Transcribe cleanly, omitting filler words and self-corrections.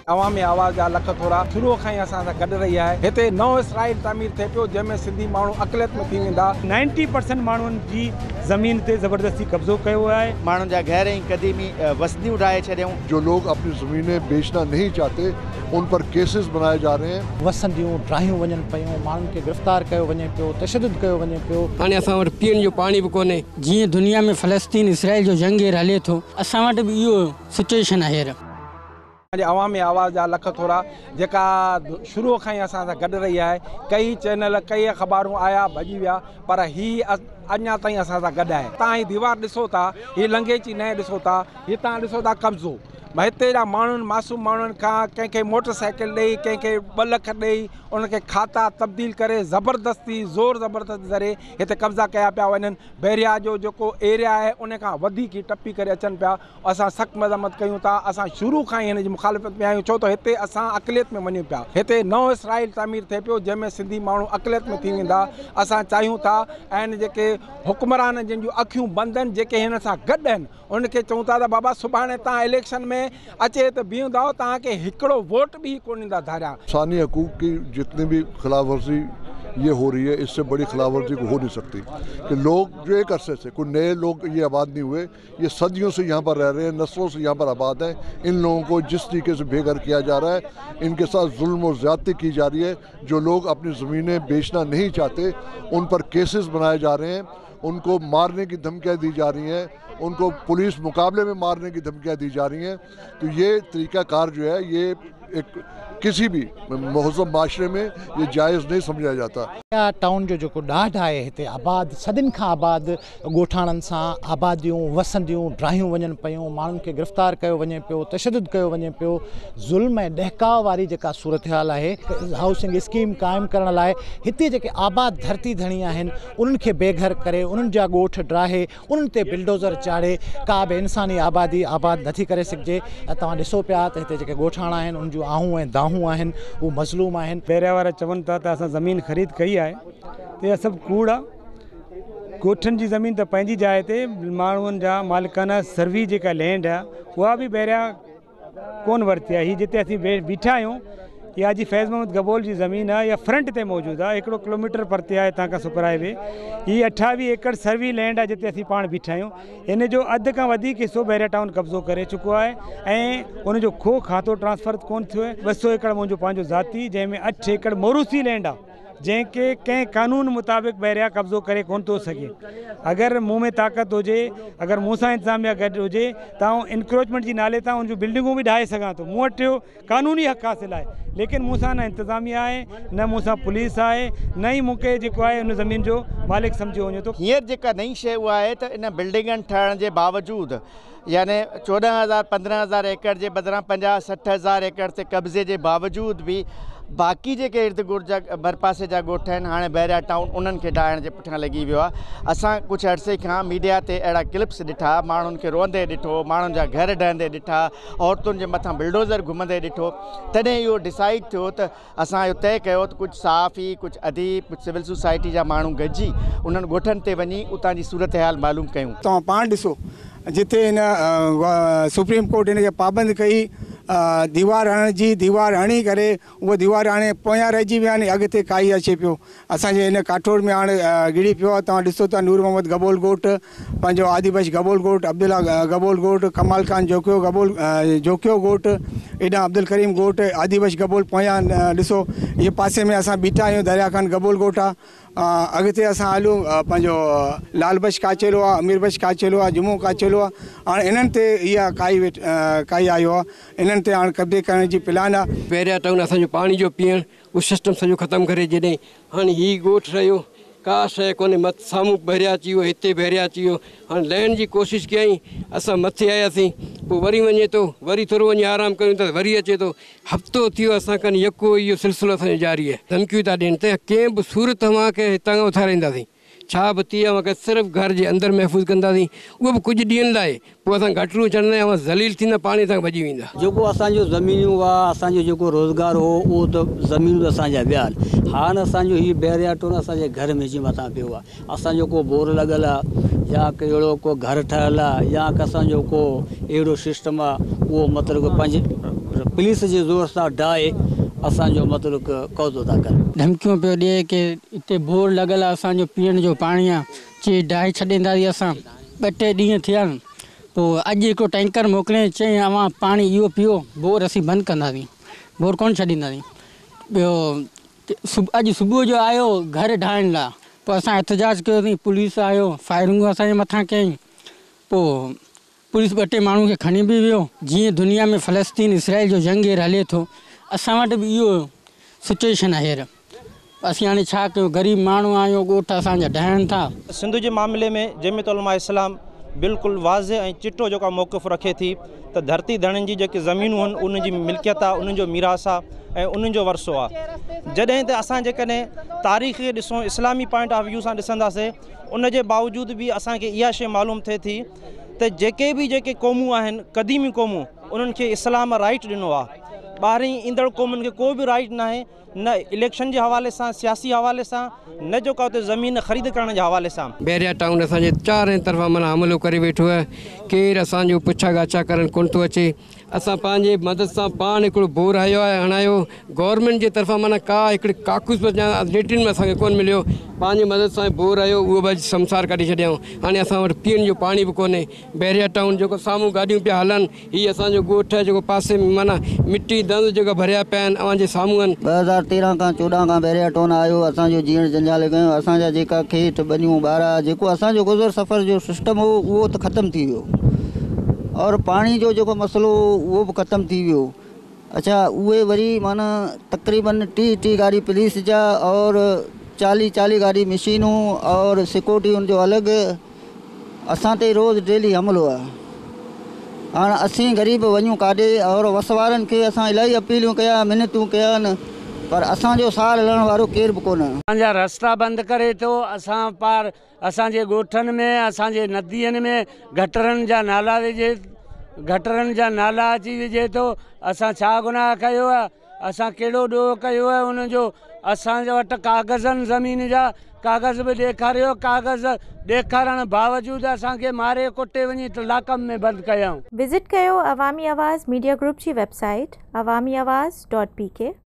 عوامي آواز جا لک ٿورا شروع کان ئي اسان سان گڏ رهي آهي. هتي نئون اسرائيل تعمير ٿئي پيو جنهن ۾ سنڌي ماڻهو اقليت ۾ ٿي ويندا. نائنٽي پرسنٽ ماڻهن جي زمين تي زبردستي قبضو ڪيو ويو آهي. ماڻهن جا گهر ۽ قديمي وسنديون ڊاهي ڇڏيائون. جو لوگ اپني زمينين بيچنا نهين چاهتي ان پر ڪيسز بنائي جا رهي هين. وسنديون ڊاهيون وڃن پيون، ماڻهن کي گرفتار ڪيو وڃي پيو، تشدد ڪيو وڃي پيو. هاڻي اسان وٽ پيئڻ جو پاڻي به ڪونهي. جيئن دنيا ۾ فلسطين اسرائيل جو جنگ هير هلي ٿو اسان وٽ به اهو سچوئيشن آهي هير. پنهنجي عوامي آواز جا لک ٿورا جيڪا شروع کان ئي اسان سان گڏ رهي آهي ڪئي چينل ڪئي اخبارون آيا ڀڄي ويا پر هي اڃا تائين اسان سان گڏ آهي تان هي ديوار ڏسو ٿا هي لنگيچي نئين ڏسو ٿا هي تان ڏسو ٿا قبضو هتي جا ماڻهن معصوم ماڻهن کان ڪنهن کي موٽر سائيڪل ڏئي ڪنهن کي 2 لک ڏئي ان کي کاتا تبديل ڪري زبردستي زور زبردستي ذريعي هتي قبضا ڪيا پيا وڃن بحريا جو جيڪو ايريا آهي ان کان وڌيڪ هي ٽپي ڪري اچن پيا اسان سخت مذمت ڪيون ٿا اسان شروع کان ئي هن جي مخالفت ۾ آهيون ڇو ته هتي اسان اقليت ۾ وڃون پيا هتي نئون اسرائيل تعمير ٿئي پيو جنهن ۾ سنڌي ماڻهو اقليت ۾ ٿي ويندا اسان چاهيون ٿا ۽ هن جيڪي حڪمران جن جون اکيون بند آهن جيڪي هن سان گڏ آهن انهن کي چئون ٿا ته بابا سڀاڻي تان اليڪشن ۾ اچي ته بيهندؤ توهان کي هڪڙو ووٽ به ڪونه ڏيندا ڌاريان. انساني حقوق ڪي جتني به خلاف ورزي يه هو رهي هي اس سي بڙي خلاف ورزي ڪو هو نهين سڪتي ڪي لوگ جو ايڪ عرصي سي ڪوئي نئي لوگ يه آباد نهين هئي يه صديون سي يهان پر رهه رهي هين نسلون سي يهان پر آباد هين ان لوگون ڪو جس طريقي سي بي گهر ڪيا جا رها هي ان ڪي ساٿ ظلم اور زيادتي ڪي جا رهي هي جو لوگ اپني زمينين بيچنا نهين چاهتي ان پر ڪيسز بنائي جا رهي هين ان ڪو مارني ڪي ڌمڪيان the جا رهي هين ان ڪو پوليس مقابلي ۾ مارني ڪي ڌمڪيان the جا رهي هين تو يه طريقه ڪار جو هي يه ايڪ ڪسي ڀي مهذب معاشري ۾ يه جائز نهين سمجها جاتا. بحريا ٽائون جو جيڪو ڏاڍ آهي هتي آباد صدين کان آباد ڳوٺاڻن سان آباديون وسنديون ڊاهيون وڃن پيون ماڻهن کي گرفتار ڪيو وڃي پيو تشدد ڪيو وڃي پيو ظلم ۽ ڏهڪاء واري جيڪا صورتحال آهي هائوسنگ اسڪيم قائم ڪرڻ لاء هتي جيڪي آباد ڌرتي ڌڻي آهن انهن کي بي گهر ڪري انهن جا ڳوٺ ڊاهي انهن تي بلڊوزر چاڙهي ڪا به انساني آبادي آباد نٿي ڪري سگهجي ۽ توهان ڏسو پيا ته هتي جيڪي ڳوٺاڻا آهن انهن جون آهون ۽ دانهون آهن هو مظلوم آهن. بحريا وارا چون ٿا ته اسان زمين خريد ڪئي آهي ته اها سڀ ڪوڙ آهي ڳوٺن جي زمين ته پنهنجي جاء تي ماڻهن جا مالڪانه سروي جيڪا لينڊ آهي اها به بحريا ڪونه ورتي آهي هي جتي اسين بيٺا آهيون اها حاجي فيض محمد گبول جي زمين آهي اها فرنٽ تي موجود آهي هڪڙو ڪلوميٽر پرتي آهي هتان کان سپر هاء وي هي 28 ايڪڙ سروي لينڊ آهي جتي اسين پاڻ بيٺا آهيون ان جو اڌ کان وڌيڪ حصو بحريا ٽائون قبضو ڪري چڪو آهي ۽ ان جو ڪو کاتو ٽرانسفر ڪونه ٿيو آهي 200 ايڪڙ منهنجو پنهنجو ذاتي جنهن ۾ 8 ايڪڙ موروثي لينڊ آهي جنهن کي ڪنهن قانون مطابق بحريا قبضو ڪري ڪونه ٿو سگهي اگر مون ۾ طاقت هجي اگر مون سان انتظاميا گڏ هجي ته آئون انڪروچمينٽ جي نالي تان ان جون بلڊنگون به ڊاهي سگهان ٿو مون وٽ اهو قانوني حق حاصل آهي ليڪن مون سان نه انتظاميا آهي نه مون سان پوليس آهي نه ئي مون کي جيڪو آهي ان زمين جو مالڪ سمجهيو وڃي ٿو. هينئر جيڪا نئين شيء اها آهي ته ان بلڊنگن ٺهڻ جي باوجود يعني 14 هزار 15 هزار ايڪڙ جي بدران 50 60 هزار ايڪڙ تي قبضي جي باوجود به باقي جيڪي ارد گرد جا ڀرپاسي جا ڳوٺ آهن هاڻي بحريا ٽائون انهن کي ڊاهڻ جي پٺيان لڳي ويو آهي اسان ڪجهه عرصي کان ميڊيا تي اهڙا ڪلپس ڏٺا ماڻهن کي روئندي ڏٺو ماڻهن جا گهر ڊهندي ڏٺا عورتن جي مٿان بلڊوزر گهمندي ڏٺو تڏهن اهو ڊسائيڊ ٿيو ته اسان اهو طئي ڪيو ته ڪجهه صحافي، ڪجهه اديب، ڪجهه سول سوسائٽي جا ماڻهو گڏجي انهن ڳوٺن تي وڃي اتان جي صورتحال معلوم ڪيون. توهان پاڻ ڏسو جتي هن سپريم ڪورٽ هن کي پابند ڪئي ديوار هڻڻ جي ديوار هڻي ڪري اهو ديوار هاڻي پويان رهجي ويا آهن اڳتي ڪاهي اچي پيو اسان جي هن ڪاٺوڙ ۾ هاڻ گهڙي پيو آهي توهان ڏسو ٿا نور محمد گبول ڳوٺ پنهنجو هادي بخش گبول ڳوٺ، عبدالله گبول ڳوٺ، ڪمال خان جوکيو گبول جوکيو ڳوٺ، هيڏانهن عبدالڪريم ڳوٺ، هادي بخش گبول پويان ڏسو هي پاسي ۾ اسان بيٺا آهيون دريا خان گبول ڳوٺ آ اڳتي اسان هلون پنهنجو لال بخش ڪاچيلو آ امير بخش ڪاچيلو آ جمعو ڪاچيلو آ هاڻ انهن تي اها ڪاهي ويٺ ڪاهي آيو آ انهن تي هاڻ قبضي ڪرڻ جي پلان آ. بحريا ٽائون اسان جو پاڻي جو پيئڻ اهو سسٽم سڄو ختم ڪري جڏهن هاڻي هي ڳوٺ رهيو ڪا شيء ڪونهي مت سامهون بحريا اچي ويو هتي بحريا اچي ويو هاڻي لهڻ جي ڪوشش ڪيائين اسان مٿي آياسين پوء وري وڃي ٿو وري ٿورو وڃي آرام ڪريون ٿا وري اچي ٿو هفتو ٿي ويو اسان کان يڪو اهو سلسلو اسان جو جاري آهي. ڌمڪيون ٿا ڏين ته ڪنهن به صورت اوهان کي هتان کان اٿارينداسين. ڇا به ٿئي اوهان کي صرف گهر جي اندر محفوظ ڪنداسين اهو به ڪجهه ڏينهن لاء پوء اسان گٽرون چڙهندا ۽ اوهان ذليل ٿيندا پاڻ ئي اسان کان ڀڄي ويندا. جيڪو اسان جو زمينون هئا اسان جو جيڪو روزگار هو اهو ته زمينون ته اسان جا ويا آهن هاڻ اسان جو هي بحريا ٽون اسان جي گهر ۾ اچي مٿان پيو آهي اسان جو ڪو بور لڳل آهي يا ڪو اهڙو ڪو گهر ٺهيل آهي يا ڪو اسان جو ڪو اهڙو سسٽم آهي اهو مطلب پنهنجي پوليس جي زور سان ڊاهي اسان جو مطلب قبضو ٿا ڪن. ڌمڪيون پيو ڏئي ڪي هتي بور لڳل آهي اسان جو پيئڻ جو پاڻي آهي چي ڊاهي ڇڏينداسين اسان ٻه ٽي ڏينهن ٿيا آهن پوء اڄ هڪڙو ٽينڪر موڪليائين چيائين اوهان پاڻي اهو پيئو بور اسين بند ڪنداسين بور ڪونه ڇڏينداسين ٻيو اڄ صبح جو آيو گهر ڊاهڻ لاء پوء اسان احتجاج ڪيوسين پوليس آيو فائرنگ اسان جي مٿان ڪيائين پوء پوليس ٻه ٽي ماڻهو کي کڻي به ويو جيئن دنيا ۾ فلسطين اسرائيل جو جنگ هير هلي ٿو اسان وٽ به اهو سچوئيشن آهي هير اسين هاڻي ڇا ڪيون غريب ماڻهو آهيون ڳوٺ اسان جا ڊهن ٿا. سنڌ جي معاملي ۾ جمعيت علماء اسلام بلڪل واضح ۽ چٽو جيڪو موقف رکي ٿي ته ڌرتي ڌڻين جي جيڪي زمينون آهن انهن جي ملڪيت آهي انهن جو ميراث آهي ۽ انهن جو ورثو آهي جڏهن ته اسان جيڪڏهن تاريخ کي ڏسون اسلامي پوائنٽ آف ويو سان ڏسنداسين ان جي باوجود به اسان کي اها شيء معلوم ٿئي ٿي ته جيڪي به جيڪي قومون آهن قديمي قومون انهن کي اسلام رائيٽ ڏنو آهي ٻاهرين ايندڙ قومن کي ڪو به رائيٽ ناهي نه اليڪشن جي حوالي سان سياسي حوالي سان نه جيڪا اتي زمين خريد ڪرڻ جي حوالي سان. بحريا ٽائون اسان جي چارئي طرفان معنيٰ حملو ڪري ويٺو آهي ڪير اسان جو پڇا ڳاڇا ڪرڻ ڪونه ٿو اچي اسان پنهنجي مدد سان پاڻ هڪڙو بور هنيو آهي هڻايو گورنمينٽ جي طرفان معنيٰ ڪا هڪڙي ڪاڪوس به ليٽرين ۾ اسان کي ڪونه مليو پنهنجي مدد سان بور هنيو اهو به اڄ سمسار ڪڍي ڇڏيائون هاڻي اسان وٽ پيئڻ جو پاڻي به ڪونهي بحريا ٽائون جيڪو سامهون گاڏيون پيا هلن هي اسان جو ڳوٺ آهي جيڪو پاسي ۾ معنيٰ مٽي دز جيڪا ڀريا پيا آهن اوهان جي سامهون آهن. 2013 کان 14 کان بحريا ٽون آيو اسان جو جيئڻ جنجال ڪيو اسان جا جيڪا کيت ٻنيون ٻارا جيڪو اسان جو گذر سفر جو سسٽم هو اهو ته ختم ٿي ويو اور پاڻي جو جيڪو مسئلو هو اهو به ختم ٿي ويو اڇا اهي وري معنيٰ تقريبن 30 30 گاڏي پوليس جا اور 40 40 گاڏي مشينون اور سيڪورٽي ان جو الڳ اسان تي روز ڊيلي حملو آ هاڻ اسين غريب وڃون ڪاڏي اور وس وارن کي اسان الاهي اپيلون ڪيا منتون ڪيا آهن پر اسان جو سار لهڻ وارو ڪير به ڪونه. اسان جا رستا بند ڪري ٿو اسان پار اسان جي ڳوٺن ۾ اسان جي ندين ۾ گٽرن جا نالا وجهي گٽرن جا نالا اچي وجهي ٿو اسان ڇا گناهه ڪيو آ اسان ڪهڙو ڏوهه ڪيو آهي ان جو اسان وٽ ڪاغذن زمين جا ڪاغذ به ڏيکاريو ڪاغذ ڏيکارڻ باوجود اسان کي ماري ڪٽي وڃي لاڪم ۾ بند ڪيائون. وزٽ ڪيو عوامي آواز ميڊيا گروپ جي ويب سائيٽ عوامي آواز ڊاٽ پي ڪي.